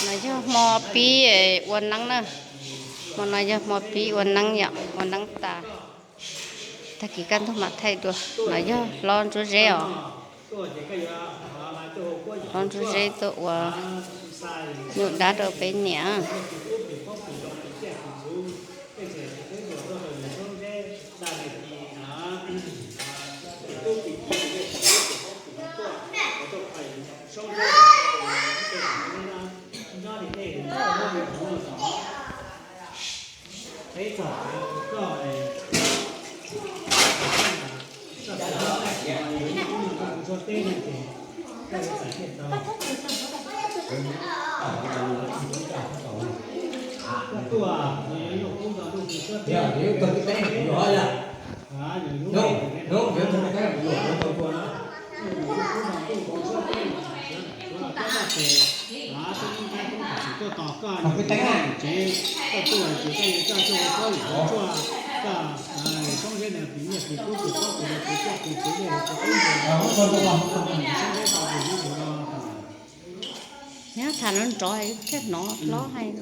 No yog hmo pib ua neeb na. Hmo no yog hmo pib ua neeb yom, ua neeb tas. Tag kis kaj ntug mam thaij dua. No yog hlob Ntsuab Zeb os. Hlob Ntsuab Zeb tuaj ua nyuj dab rau peb niam. Nyob tham nrov nrov thiaj hnov hlob hais.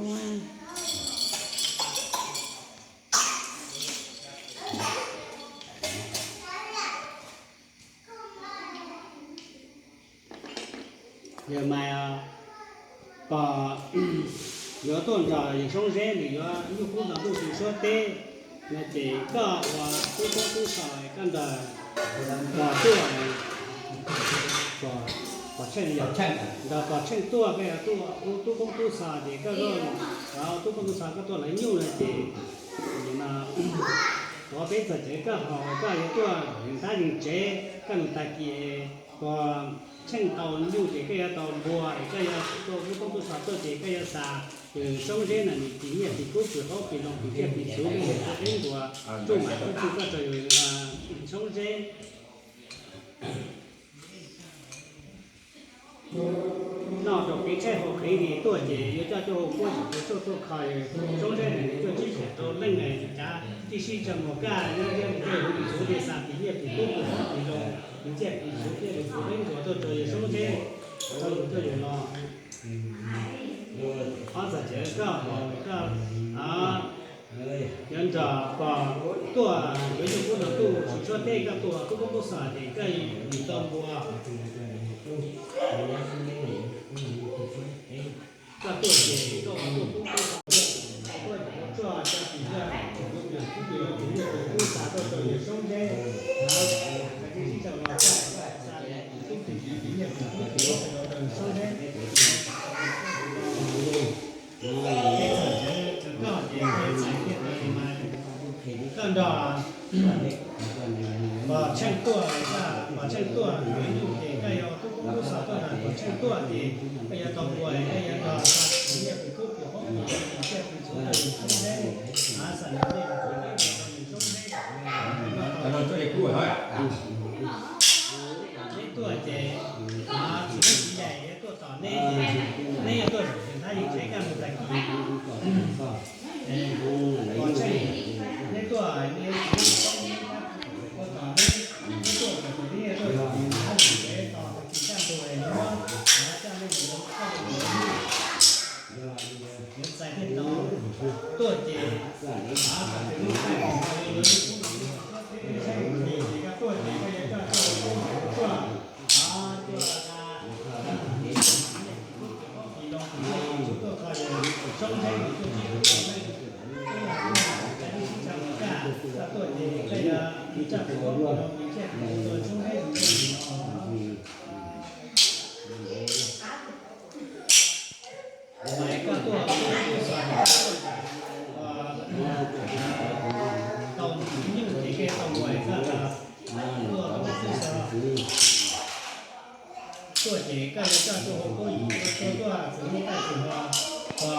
Yog mas pom yuav tuaj nrog yawg Soob Zeb nws yuav nyuj kub nrog ntuj tsis suab teb no ces koj ua tub koob tub xos koj nrog pog tuaj, pog Tsheej, nrog pog Tsheej tuaj, koj yuav tuaj ua tub koob tub xos ces koj, tub koob tub xos koj tuaj lawv nyuj no ces tuav peb txog ces koj ho koj yuav tuaj yees tab yees tsev, koj nws tag kis pog Tsheej tau nyuj ces koj yuav tau npua es koj yuav tuaj tub koob tub xos tuaj ces koj yuav xa yawg Soob Zeb no nws tis nyiaj tis kub tis qaub tis loo tis tsiaj tis txhu, koj yuav tuaj peb ntuas tsuj mam tub tsuj koj rau yawg Soob Zeb noj rau kev tshaib hauv kev li tuaj ces yuav coj tuaj hu puab yim hu tshuaj tuaj kho Soob Zeb no nws tuaj tsib caug rau leej, cav tib sib tsa mus kaj nyob ntiab nws tuaj hu nws txhuv li xa tis nyiaj tis kub tis qaub tis loo tis tsiaj tis txhu thiaj li txhuv peb ntuas tuaj rau yawg Soob Zeb rau yus tuaj yus los. Ob txog ces koj, koj yuav nrog pog tuaj yuav nyuj kub nrog ntuj tsis suab teb, koj tuaj tub koob tub xos ces koj yuav tau npua. Koj tuaj ces koj ua tub koob tub xos tuaj, koj yuav tshuaj cov tis yog tis nyiaj tis kub xa tuaj rau yawg Soob Zeb. Sib tsa los kaj xa tis kub tis nyiaj tis kub tis qaub tis loo rau yawg Soob Zeb. Koj ces koj txais tiaj tau li mas koj nrog pog Tsheej tuaj, pog Tsheej tuaj yuav nyuj ces koj yuav tub koob tub xos tuaj nrog pog Tsheej tuaj ces koj yuav tau npua, koj yuav nrog xa tis nyiaj tis kub tis qaub tis loo tis tsiaj tis txhu rau yawg Soob Zeb. Xa nrog nej rau yawg Soob Zeb. Neb tuaj ces txiv neej txiv yaig yuav tuaj tos neb ces neb yuav tuaj zaum yees tab yees tsev kaj mus tag kis. Pog Tsheej, neb tuaj, neb txiv neej txiv yaig tuaj tos neb, neb tuaj ces neb yuav tuaj zaum yees tab yees tsev tos tag kis kaj ntug es neb muab coj nej mus yuav txais tej tau tuaj ces tuaj ces koj tuaj ces koj yuav coj tuaj ua tub ua tshuaj, tuaj tuaj kho yawg Soob Zeb nws tuaj tsib caug rau leej, tuaj ces koj yuav tsaj tus koob tus loo tis tsiaj tis txhu rau Soob Zeb nws no. Mas koj tuaj tub koob tub xos, tau nyuj ces koj tau npua, koj tuaj tub koob tub xos tuaj ces koj yuav coj tuaj hu puab yim hu tshuaj tuaj, txwm nyuj taj txwm ho, pog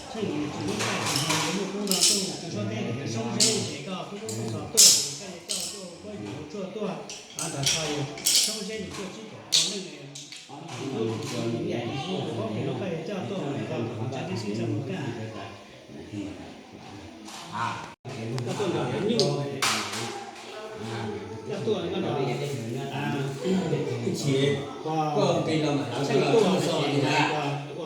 Tsheej txwm nyuj taj txwm ho yuav nyuj kub nrog ntuj tsis suab teb, yawg Soob Zeb ces koj tub koob tub xos tuaj ces koj yuav coj tuaj hu puab yim hu tshuaj tuaj, nrog kho yawg Soob Zeb nws tuaj tsib caug rau leej, tus tub tus nyuj tus qaub tus loo koj yuav coj tuaj mus tau thaum tsa tib sib tsa mus kaj. Koj tuaj nrog yuav nyuj, koj tuaj nrog, pog Tsheej tuaj, ua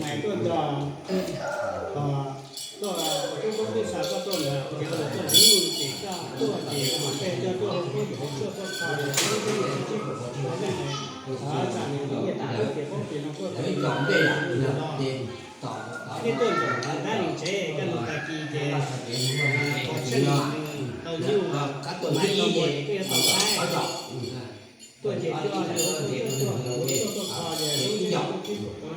Maiv tuaj nrog, tuaj, koj tub koob tij xa koj tuaj ntawd, cov tuaj ntawd nyuj ces koj tuaj ces koj mam peb coj tuaj hauv koob ces hauv tuaj tuaj kho ces lub teb nyuam tsis tsis pom tsis tau leej, tsam nws nyiaj tus koob ces poob ces no tuaj ces nej tuaj ntawm ntab lees tsev koj mus tag kis ces qhov tsheb nws tau nyuj, qab tuaj tau mus ces koj yuav tau saib. Tuaj ces coj, tuaj, tuaj, tuaj, tuaj, tuaj kho ces lub teb nyuam tsis pom tsis tau leej, tsis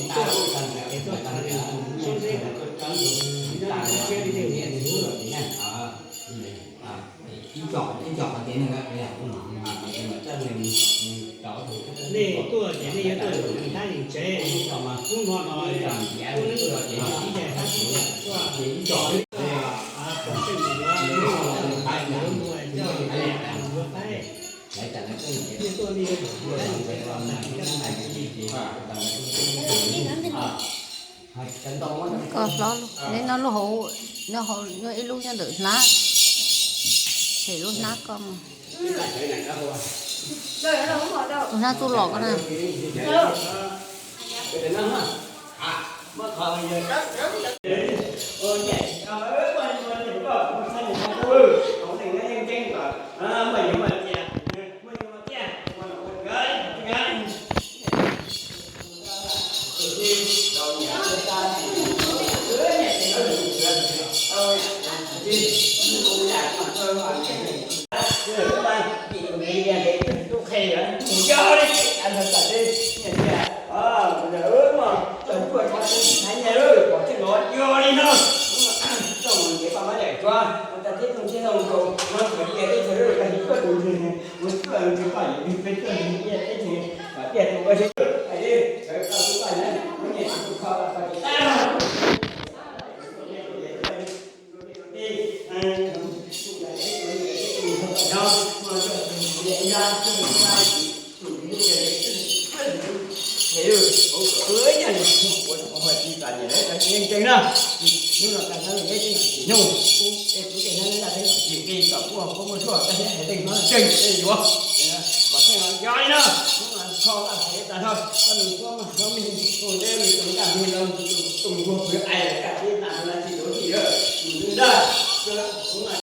tau leej, ces tuaj kho ces soob zeb tau tau tsis nyob li siab li tej ub. Nej tuaj ces nej yuav tuaj ntab lees tsev, hnub no no ub neeb ib yam hab tuaj, pom seb mus yuav, mus yuav pab. Nej tuaj nej yuav tuaj ntab lees tsev, koj hlob lub, neb no lub hauv, nyob hauv, nyob ib lub nyob ntawm hnab, tshem lub hnab koj mus. Tus hnab txuj lom ko na. Hnub no tag hnub no neb tib yam tsis nug, kuv tej hnab neb tib yam tsis nqi kom kuv kuv muaj tshuaj, tej hnab hais tej hnab tseeb tej yuav. Kom tej no yog li no, hnub no kho laj hais tas no, koj nug koj mas no me hu neb me tus ntaj me no tus nquag pwv